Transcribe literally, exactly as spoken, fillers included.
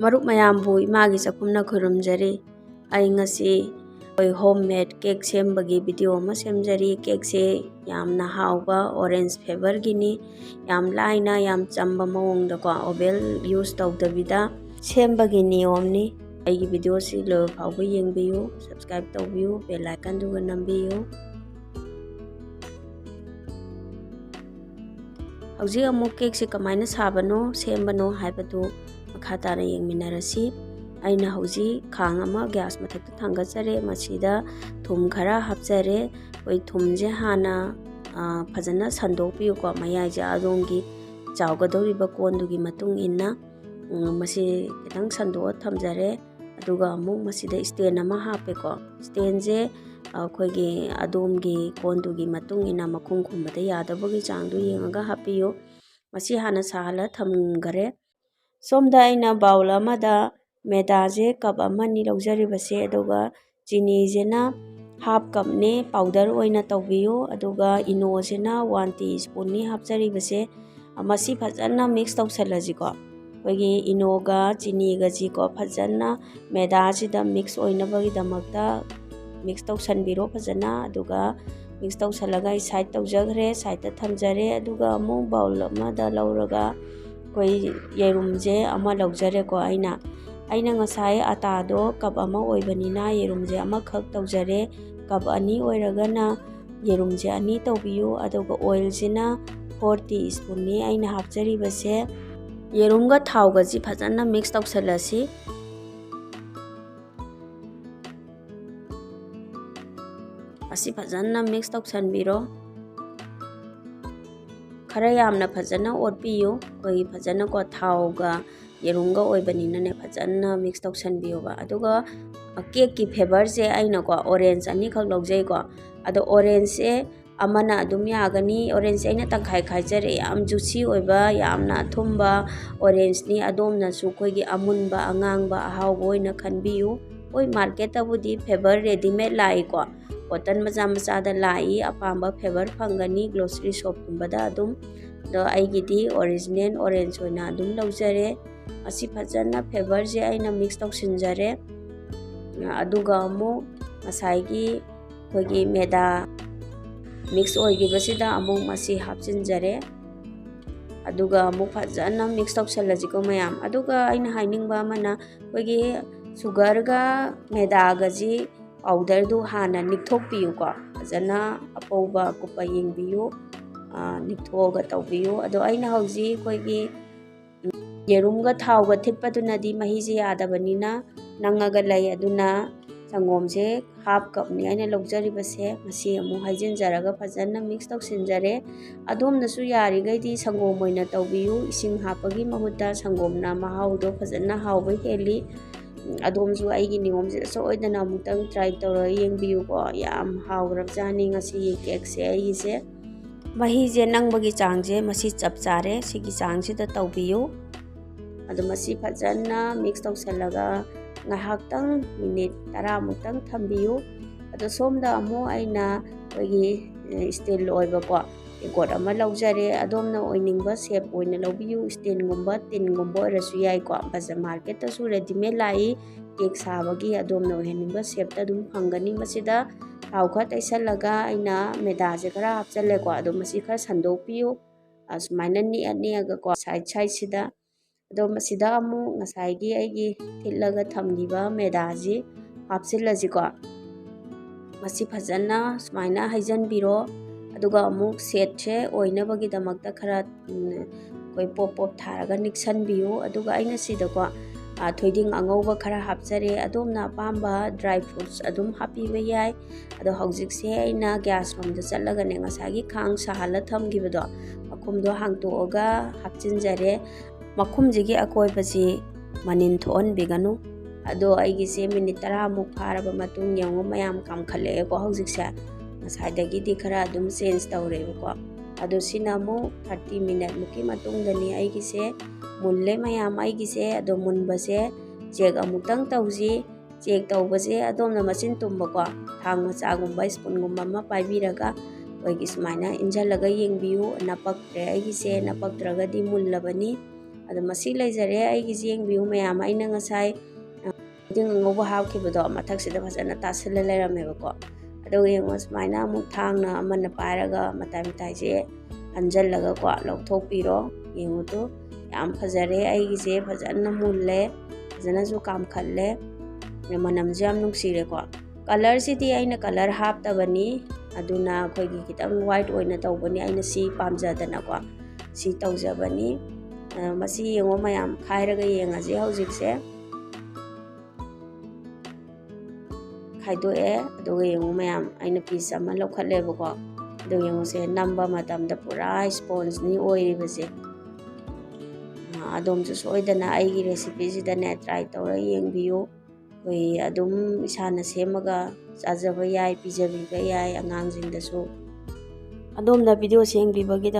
ꯃꯔꯨꯞ ꯃꯌꯥꯝꯕꯨ ꯏꯃꯥꯒꯤ ꯆꯥꯛꯈꯨꯝꯅ ꯈꯨꯔꯨꯝꯖꯔꯤ꯫ ꯑꯩ ꯉꯁꯤ ꯑꯩꯈꯣꯏ ꯍꯣꯝ ꯃꯦꯗ ꯀꯦꯛ ꯁꯦꯝꯕꯒꯤ ꯚꯤꯗꯤꯑꯣ ꯑꯃ ꯁꯦꯝꯖꯔꯤ꯫ ꯀꯦꯛꯁꯦ ꯌꯥꯝꯅ ꯍꯥꯎꯕ ꯑꯣꯔꯦꯟꯖ ꯐ꯭ꯂꯦꯕꯔꯒꯤꯅꯤ꯫ ꯌꯥꯝ ꯂꯥꯏꯅ, ꯌꯥꯝ ꯆꯝꯕ ꯃꯑꯣꯡꯗꯀꯣ, ꯑꯣꯚꯦꯜ ꯌꯨꯁ ꯇꯧꯗꯕꯤꯗ ꯁꯦꯝꯕꯒꯤ ꯅꯤꯌꯣꯝꯅꯤ꯫ ꯑꯩꯒꯤ ꯚꯤꯗꯤꯑꯣꯁꯤ ꯂꯣꯏꯕ ꯐꯥꯎꯕ ꯌꯦꯡꯕꯤꯌꯨ, ꯁꯕꯁꯀ꯭ꯔꯥꯏꯕ ꯇꯧꯕꯤꯌꯨ, ꯕꯦꯜ ꯑꯥꯏꯀꯟꯗꯨꯒ ꯅꯝꯕꯤꯌꯨ꯫ ꯍꯧꯖꯤꯛ ꯑꯃꯨꯛ ꯀꯦꯛꯁꯦ ꯀꯃꯥꯏꯅ ꯁꯥꯕꯅꯣ, ꯁꯦꯝꯕꯅꯣ ꯍꯥꯏꯕꯗꯨ ꯃꯈꯥ ꯇꯥꯅ ꯌꯦꯡꯃꯤꯟꯅꯔꯁꯤ꯫ ꯑꯩꯅ ꯍꯧꯖꯤꯛ ꯈꯥꯡ ꯑꯃ ꯒ꯭ꯌꯥꯁ ꯃꯊꯛꯇ ꯊꯥꯡꯒꯠꯆꯔꯦ꯫ ꯃꯁꯤꯗ ꯊꯨꯝ ꯈꯔ ꯍꯥꯞꯆꯔꯦ꯫ ꯑꯩꯈꯣꯏ ꯊꯨꯝꯁꯦ ꯍꯥꯟꯅ, ꯑ, ꯐꯖꯅ ꯁꯟꯗꯣꯛꯄꯤꯌꯨꯀꯣ꯫ ꯃꯌꯥꯏꯁꯦ ꯑꯗꯣꯝꯒꯤ ꯆꯥꯎꯒꯗꯧꯔꯤꯕ ꯀꯣꯟꯗꯨꯒꯤ ꯃꯇꯨꯡ ꯏꯟꯅ, ꯎꯝ, ꯃꯁꯤ ꯈꯤꯇꯪ ꯁꯟꯗꯣꯛꯑ ꯊꯝꯖꯔꯦ꯫ ꯑꯗꯨꯒ ꯑꯃꯨꯛ ꯃꯁꯤꯗ stand ꯑꯃ ꯍꯥꯞꯄꯦꯀꯣ꯫ Standꯁꯦ ꯑꯩꯈꯣꯏꯒꯤ ꯑꯗꯣꯝꯒꯤ ꯀꯣꯟꯗꯨꯒꯤ ꯃꯇꯨꯡ ꯏꯟꯅ ꯃꯈꯨꯝ ꯈꯨꯝꯕꯗ ꯌꯥꯗꯕꯒꯤ ꯆꯥꯡꯗꯨ ꯌꯦꯡꯉꯒ ꯍꯥꯞꯄꯤꯌꯨ꯫ ꯃꯁꯤ ꯍꯥꯟꯅ ꯁꯥꯍꯜꯂ ꯊꯝꯈꯔꯦ꯫ ꯁꯣꯝꯗ ꯑꯩꯅ bowl ꯑꯃꯗ ꯃꯦꯗꯥꯁꯦ cup ꯑꯃꯅꯤ ꯂꯧꯖꯔꯤꯕꯁꯦ, ꯑꯗꯨꯒ ꯆꯤꯅꯤꯁꯤꯅ half cupꯅꯦ, powder ꯑꯣꯏꯅ ꯇꯧꯕꯤꯌꯨ꯫ ꯑꯗꯨꯒ ꯏꯅꯣꯁꯤꯅ one teaspoonꯅꯤ ꯍꯥꯞꯆꯔꯤꯕꯁꯦ꯫ ꯃꯁꯤ ꯐꯖꯅ mix ꯇꯧꯁꯜꯂꯁꯤꯀꯣ꯫ ꯑꯩꯈꯣꯏꯒꯤ ꯏꯅꯣꯒ ꯆꯤꯅꯤꯒꯁꯤꯀꯣ ꯐꯖꯅ ꯃꯦꯗꯥꯁꯤꯗ mix ꯑꯣꯏꯅꯕꯒꯤꯗꯃꯛꯇ mix ꯇꯧꯁꯟꯕꯤꯔꯣ ꯐꯖꯅ꯫ ꯑꯗꯨꯒ mix ꯇꯧꯁꯜꯂꯒ ꯑꯩ side ꯇꯧꯖꯈ꯭ꯔꯦ, sideꯇ ꯊꯝꯖꯔꯦ꯫ ꯑꯗꯨꯒ ꯑꯃꯨꯛ bowl ꯑꯃꯗ ꯂꯧꯔꯒ ꯑꯩꯈꯣꯏ ꯌꯦꯔꯨꯝꯁꯦ ꯑꯃ ꯂꯧꯖꯔꯦꯀꯣ꯫ ꯑꯩꯅ, ꯑꯩꯅ ꯉꯁꯥꯏ ꯑꯇꯥꯗꯣ cup ꯑꯃ ꯑꯣꯏꯕꯅꯤꯅ ꯌꯦꯔꯨꯝꯁꯦ ꯑꯃꯈꯛ ꯇꯧꯖꯔꯦ꯫ Cup ꯑꯅꯤ ꯑꯣꯏꯔꯒꯅ ꯌꯦꯔꯨꯝꯁꯦ ꯑꯅꯤ ꯇꯧꯕꯤꯌꯨ꯫ ꯑꯗꯨꯒ oilꯁꯤꯅ four teaspoonꯅꯤ ꯑꯩꯅ ꯍꯥꯞꯆꯔꯤꯕꯁꯦ꯫ ꯌꯦꯔꯨꯝꯒ ꯊꯥꯎꯒꯁꯤ ꯐꯖꯅ mix ꯇꯧꯁꯜꯂꯁꯤ꯫ ꯑꯁꯤ ꯐꯖꯅ mix ꯇꯧꯁꯟꯕꯤꯔꯣ꯫ ꯈꯔ ꯌꯥꯝꯅ ꯐꯖꯅ ꯑꯣꯠꯄꯤꯌꯨ꯫ ꯑꯩꯈꯣꯏꯒꯤ ꯐꯖꯅꯀꯣ ꯊꯥꯎꯒ ꯌꯦꯔꯨꯝꯒ ꯑꯣꯏꯕꯅꯤꯅꯅꯦ, ꯐꯖꯅ mix ꯇꯧꯁꯟꯕꯤꯌꯣꯕ꯫ ꯑꯗꯨꯒ cakeꯀꯤ flavorꯁꯦ ꯑꯩꯅꯀꯣ orange ꯑꯅꯤꯈꯛ ꯂꯧꯖꯩꯀꯣ꯫ ꯑꯗꯣ orangeꯁꯦ ꯑꯃꯅ ꯑꯗꯨꯝ ꯌꯥꯒꯅꯤ꯫ Orangeꯁꯦ ꯑꯩꯅ ꯇꯪꯈꯥꯏ ꯈꯥꯏꯖꯔꯦ꯫ ꯌꯥꯝ juicy ꯑꯣꯏꯕ, ꯌꯥꯝꯅ ꯑꯊꯨꯝꯕ orangeꯅꯤ꯫ ꯑꯗꯣꯝꯅꯁꯨ ꯑꯩꯈꯣꯏꯒꯤ ꯑꯃꯨꯟꯕ, ꯑꯉꯥꯡꯕ, ꯑꯍꯥꯎꯕ ꯑꯣꯏꯅ ꯈꯟꯕꯤꯌꯨ꯫ ꯑꯩꯈꯣꯏ marketꯇꯕꯨꯗꯤ flavour readymade ꯂꯥꯛꯏꯀꯣ, bottle ꯃꯆꯥ ꯃꯆꯥꯗ ꯂꯥꯛꯏ꯫ ꯑꯄꯥꯝꯕ flavour ꯐꯪꯒꯅꯤ grocery shopꯀꯨꯝꯕꯗ ꯑꯗꯨꯝ꯫ ꯑꯗꯣ ꯑꯩꯒꯤꯗꯤ original orange ꯑꯣꯏꯅ ꯑꯗꯨꯝ ꯂꯧꯖꯔꯦ꯫ ꯑꯁꯤ ꯐꯖꯅ ꯐꯦꯕꯔꯁꯦ ꯑꯩꯅ ꯃꯤꯛꯁ ꯇꯧꯁꯤꯟꯖꯔꯦ꯫ ꯑꯗꯨꯒ ꯑꯃꯨꯛ ꯉꯁꯥꯏꯒꯤ ꯑꯩꯈꯣꯏꯒꯤ ꯃꯦꯗꯥ ꯃꯤꯛꯁ ꯑꯣꯏꯈꯤꯕꯁꯤꯗ ꯑꯃꯨꯛ ꯃꯁꯤ ꯍꯥꯞꯆꯤꯟꯖꯔꯦ꯫ ꯑꯗꯨꯒ ꯑꯃꯨꯛ ꯐꯖꯅ ꯃꯤꯛꯁ ꯇꯧꯁꯜꯂꯁꯤꯀꯣ ꯃꯌꯥꯝ꯫ ꯑꯗꯨꯒ ꯑꯩꯅ ꯍꯥꯏꯅꯤꯡꯕ ꯑꯃꯅ, ꯑꯩꯈꯣꯏꯒꯤ ꯁꯨꯒꯔꯒ ꯃꯦꯗꯥꯒꯁꯤ ꯄꯥꯎꯗꯔꯗꯨ ꯍꯥꯟꯅ ꯅꯤꯛꯊꯣꯛꯄꯤꯌꯨꯀꯣ꯫ ꯐꯖꯅ ꯑꯄꯧꯕ ꯑꯀꯨꯞꯄ ꯌꯦꯡꯕꯤꯌꯨ, ꯑ, ꯅꯤꯛꯊꯣꯛꯑꯒ ꯇꯧꯕꯤꯌꯨ꯫ ꯑꯗꯣ ꯑꯩꯅ ꯍꯧꯖꯤꯛ ꯑꯩꯈꯣꯏꯒꯤ ꯌꯦꯔꯨꯝꯒ ꯊꯥꯎꯒ ꯊꯤꯠꯄꯗꯨꯅꯗꯤ ꯃꯍꯤꯁꯦ ꯌꯥꯗꯕꯅꯤꯅ ꯅꯪꯉꯒ ꯂꯩ꯫ ꯑꯗꯨꯅ ꯁꯪꯒꯣꯝꯁꯦ ꯍꯥꯞ ꯀꯞꯅꯤ ꯑꯩꯅ ꯂꯧꯖꯔꯤꯕꯁꯦ꯫ ꯃꯁꯤ ꯑꯃꯨꯛ ꯍꯩꯖꯤꯟꯖꯔꯒ ꯐꯖꯅ ꯃꯤꯛꯁ ꯇꯧꯁꯤꯟꯖꯔꯦ꯫ ꯑꯗꯣꯝꯅꯁꯨ ꯌꯥꯔꯤꯈꯩꯗꯤ ꯁꯪꯒꯣꯝ ꯑꯣꯏꯅ ꯇꯧꯕꯤꯌꯨ꯫ ꯏꯁꯤꯡ ꯍꯥꯞꯄꯒꯤ ꯃꯍꯨꯠꯇ ꯁꯪꯒꯣꯝꯅ ꯃꯍꯥꯎꯗꯣ ꯐꯖꯅ ꯍꯥꯎꯕ ꯍꯦꯜꯂꯤ꯫ ꯎꯝ, ꯑꯗꯣꯝꯁꯨ ꯑꯩꯒꯤ ꯅꯤꯌꯣꯝꯁꯤꯗ ꯁꯣꯏꯗꯅ ꯑꯃꯨꯛꯇꯪ ꯇ꯭ꯔꯥꯏ ꯇꯧꯔꯒ ꯌꯦꯡꯕꯤꯌꯨꯀꯣ꯫ ꯌꯥꯝ ꯍꯥꯎꯈ꯭ꯔꯕꯖꯥꯠꯅꯤ ꯉꯁꯤꯒꯤ ꯀꯦꯛꯁꯦ ꯑꯩꯒꯤꯁꯦ꯫ ꯃꯍꯤꯁꯦ ꯅꯪꯕꯒꯤ ꯆꯥꯡꯁꯦ ꯃꯁꯤ ꯆꯞ ꯆꯥꯔꯦ꯫ ꯁꯤꯒꯤ ꯆꯥꯡꯁꯤꯗ ꯇꯧꯕꯤꯌꯨ꯫ ꯑꯗꯣ ꯃꯁꯤ ꯐꯖꯅ ꯃꯤꯛꯁ ꯇꯧꯁꯜꯂꯒ ꯉꯥꯏꯍꯥꯛꯇꯪ ꯃꯤꯅꯤꯠ ꯇꯔꯥꯃꯨꯛꯇꯪ ꯊꯝꯕꯤꯌꯨ꯫ ꯑꯗꯣ ꯁꯣꯝꯗ ꯑꯃꯨꯛ ꯑꯩꯅ ꯑꯩꯈꯣꯏꯒꯤ, ꯑꯦ, ꯏꯁꯇꯤꯜ ꯑꯣꯏꯕꯀꯣ ꯇꯦꯡꯀꯣꯠ ꯑꯃ ꯂꯧꯖꯔꯦ꯫ ꯑꯗꯣꯝꯅ ꯑꯣꯏꯅꯤꯡꯕ ꯁꯦꯞ ꯑꯣꯏꯅ ꯂꯧꯕꯤꯌꯨ꯫ ꯏꯁꯇꯤꯜꯒꯨꯝꯕ, ꯇꯤꯟꯒꯨꯝꯕ ꯑꯣꯏꯔꯁꯨ ꯌꯥꯏꯀꯣ꯫ ꯕꯖꯥꯔ ꯃꯥꯔꯀꯦꯠꯇꯁꯨ ꯔꯦꯗꯤꯃꯦꯗ ꯂꯥꯛꯏ ꯀꯦꯛ ꯁꯥꯕꯒꯤ꯫ ꯑꯗꯣꯝꯅ ꯑꯣꯏꯍꯟꯅꯤꯡꯕ ꯁꯦꯞꯇ ꯑꯗꯨꯝ ꯐꯪꯒꯅꯤ꯫ ꯃꯁꯤꯗ ꯊꯥꯎ ꯈꯔ ꯇꯩꯁꯜꯂꯒ ꯑꯩꯅ ꯃꯦꯗꯥꯁꯦ ꯈꯔ ꯍꯥꯞꯆꯜꯂꯦꯀꯣ꯫ ꯑꯗꯣ ꯃꯁꯤ ꯈꯔ ꯁꯟꯗꯣꯛꯄꯤꯌꯨ꯫ ꯑꯁꯨꯃꯥꯏꯅ ꯅꯤꯛꯑ ꯅꯤꯛꯑꯒꯀꯣ ꯁꯥꯏꯠ ꯁꯥꯏꯠꯁꯤꯗ꯫ ꯑꯗꯣ ꯃꯁꯤꯗ ꯑꯃꯨꯛ ꯉꯁꯥꯏꯒꯤ ꯑꯩꯒꯤ ꯊꯤꯠꯂꯒ ꯊꯝꯈꯤꯕ ꯃꯦꯗꯥꯁꯤ ꯍꯥꯞꯆꯤꯜꯂꯁꯤꯀꯣ꯫ ꯃꯁꯤ ꯐꯖꯅ ꯁꯨꯃꯥꯏꯅ ꯍꯩꯖꯤꯟꯕꯤꯔꯣ꯫ ꯑꯗꯨꯒ ꯑꯃꯨꯛ ꯁꯦꯠꯁꯦ ꯑꯣꯏꯅꯕꯒꯤꯗꯃꯛꯇ ꯈꯔ, ꯎꯝ, ꯑꯩꯈꯣꯏ ꯄꯣꯞ ꯄꯣꯞ ꯊꯥꯔꯒ ꯅꯤꯛꯁꯟꯕꯤꯌꯨ꯫ ꯑꯗꯨꯒ ꯑꯩꯅ ꯁꯤꯗꯀꯣ, ꯑ, ꯊꯣꯏꯗꯤꯡ ꯑꯉꯧꯕ ꯈꯔ ꯍꯥꯞꯆꯔꯦ꯫ ꯑꯗꯣꯝꯅ ꯑꯄꯥꯝꯕ ꯗ꯭ꯔꯥꯏ ꯐ꯭ꯔꯨꯠꯁ ꯑꯗꯨꯝ ꯍꯥꯞꯄꯤꯕ ꯌꯥꯏ꯫ ꯑꯗꯣ ꯍꯧꯖꯤꯛꯁꯦ ꯑꯩꯅ ꯒ꯭ꯌꯥꯁ ꯔꯣꯝꯗ ꯆꯠꯂꯒꯅꯦ ꯉꯁꯥꯏꯒꯤ ꯈꯥꯡ ꯁꯥꯍꯜꯂ ꯊꯝꯈꯤꯕꯗꯣ ꯃꯈꯨꯝꯗꯣ ꯍꯥꯡꯇꯣꯛꯑꯒ ꯍꯥꯞꯆꯤꯟꯖꯔꯦ꯫ ꯃꯈꯨꯝꯁꯤꯒꯤ ꯑꯀꯣꯏꯕꯁꯤ ꯃꯅꯤꯟ ꯊꯣꯛꯍꯟꯕꯤꯒꯅꯨ꯫ ꯑꯗꯣ ꯑꯩꯒꯤꯁꯦ ꯃꯤꯅꯤꯠ ꯇꯔꯥꯃꯨꯛ ꯐꯥꯔꯕ ꯃꯇꯨꯡ ꯌꯦꯡꯉꯨ ꯃꯌꯥꯝ ꯀꯥꯝꯈꯠꯂꯛꯑꯦꯀꯣ ꯍꯧꯖꯤꯛꯁꯦ꯫ ꯉꯁꯥꯏꯗꯒꯤꯗꯤ ꯈꯔ ꯑꯗꯨꯝ ꯆꯦꯟꯖ ꯇꯧꯔꯦꯕꯀꯣ꯫ ꯑꯗꯣ ꯁꯤꯅ ꯑꯃꯨꯛ ꯊꯥꯔꯇꯤ ꯃꯤꯅꯠꯃꯨꯛꯀꯤ ꯃꯇꯨꯡꯗꯅꯤ ꯑꯩꯒꯤꯁꯦ ꯃꯨꯜꯂꯦ ꯃꯌꯥꯝ꯫ ꯑꯩꯒꯤꯁꯦ ꯑꯗꯣ ꯃꯨꯟꯕꯁꯦ ꯆꯦꯛ ꯑꯃꯨꯛꯇꯪ ꯇꯧꯁꯤ꯫ ꯆꯦꯛ ꯇꯧꯕꯁꯦ ꯑꯗꯣꯝꯅ ꯃꯆꯤꯟ ꯇꯨꯝꯕꯀꯣ ꯊꯥꯡ ꯃꯆꯥꯒꯨꯝꯕ ꯁ꯭ꯄꯨꯟꯒꯨꯝꯕ ꯑꯃ ꯄꯥꯏꯕꯤꯔꯒ ꯑꯩꯈꯣꯏꯒꯤ ꯁꯨꯃꯥꯏꯅ ꯏꯟꯁꯤꯜꯂꯒ ꯌꯦꯡꯕꯤꯌꯨ꯫ ꯅꯄꯛꯇ꯭ꯔꯦ ꯑꯩꯒꯤꯁꯦ, ꯅꯄꯛꯇ꯭ꯔꯒꯗꯤ ꯃꯨꯜꯂꯕꯅꯤ꯫ ꯑꯗꯣ ꯃꯁꯤ ꯂꯩꯖꯔꯦ ꯑꯩꯒꯤꯁꯤ, ꯌꯦꯡꯕꯤꯌꯨ ꯃꯌꯥꯝ꯫ ꯑꯩꯅ ꯉꯁꯥꯏ, ꯑ, ꯊꯣꯏꯗꯤꯡ ꯑꯉꯧꯕ ꯍꯥꯞꯈꯤꯕꯗꯣ ꯃꯊꯛꯁꯤꯗ ꯐꯖꯅ ꯇꯥꯁꯤꯜꯂ ꯂꯩꯔꯝꯃꯦꯕꯀꯣ꯫ ꯑꯗꯨꯒ ꯌꯦꯡꯉꯣ, ꯁꯨꯃꯥꯏꯅ ꯑꯃꯨꯛ ꯊꯥꯡꯅ ꯑꯃꯅ ꯄꯥꯏꯔꯒ ꯃꯇꯥꯏ ꯃꯇꯥꯏꯁꯦ ꯍꯟꯖꯜꯂꯒꯀꯣ ꯂꯧꯊꯣꯛꯄꯤꯔꯣ꯫ ꯌꯦꯡꯉꯨ ꯇꯨ, ꯌꯥꯝ ꯐꯖꯔꯦ ꯑꯩꯒꯤꯁꯦ, ꯐꯖꯅ ꯃꯨꯜꯂꯦ, ꯐꯖꯅꯁꯨ ꯀꯥꯝꯈꯠꯂꯦ, ꯃꯅꯝꯁꯨ ꯌꯥꯝ ꯅꯨꯡꯁꯤꯔꯦꯀꯣ꯫ ꯀꯂꯔꯁꯤꯗꯤ ꯑꯩꯅ ꯀꯂꯔ ꯍꯥꯞꯇꯕꯅꯤ, ꯑꯗꯨꯅ ꯑꯩꯈꯣꯏꯒꯤ ꯈꯤꯇꯪ ꯋꯥꯏꯠ ꯑꯣꯏꯅ ꯇꯧꯕꯅꯤ, ꯑꯩꯅ ꯁꯤ ꯄꯥꯝꯖꯗꯅꯀꯣ ꯁꯤ ꯇꯧꯖꯕꯅꯤ꯫ ꯑ, ꯃꯁꯤ ꯌꯦꯡꯉꯣ ꯃꯌꯥꯝ, ꯈꯥꯏꯔꯒ ꯌꯦꯡꯉꯁꯤ ꯍꯧꯖꯤꯛꯁꯦ꯫ ꯈꯥꯏꯗꯣꯛꯑꯦ꯫ ꯑꯗꯨꯒ ꯌꯦꯡꯉꯨ ꯃꯌꯥꯝ, ꯑꯩꯅ ꯄꯤꯁ ꯑꯃ ꯂꯧꯈꯠꯂꯦꯕꯀꯣ꯫ ꯑꯗꯨ ꯌꯦꯡꯉꯨꯁꯦ, ꯅꯝꯕ ꯃꯇꯝꯗ ꯄꯨꯔꯥ ꯁ꯭ꯄꯣꯟꯖꯅꯤ ꯑꯣꯏꯔꯤꯕꯁꯦ꯫ ꯑ, ꯑꯗꯣꯝꯁꯨ ꯁꯣꯏꯗꯅ ꯑꯩꯒꯤ ꯔꯦꯁꯤꯄꯤꯁꯤꯗꯅꯦ ꯇ꯭ꯔꯥꯏ ꯇꯧꯔ ꯌꯦꯡꯕꯤꯌꯨ꯫ ꯑꯩꯈꯣꯏ ꯑꯗꯨꯝ ꯏꯁꯥꯅ ꯁꯦꯝꯃꯒ ꯆꯥꯖꯕ ꯌꯥꯏ, ꯄꯤꯖꯕꯤꯕ ꯌꯥꯏ ꯑꯉꯥꯡꯁꯤꯡꯗꯁꯨ꯫ ꯑꯗꯣꯝꯅ ꯚꯤꯗꯤꯑꯣꯁꯤ ꯌꯦꯡꯕꯤꯕꯒꯤꯗꯃꯛ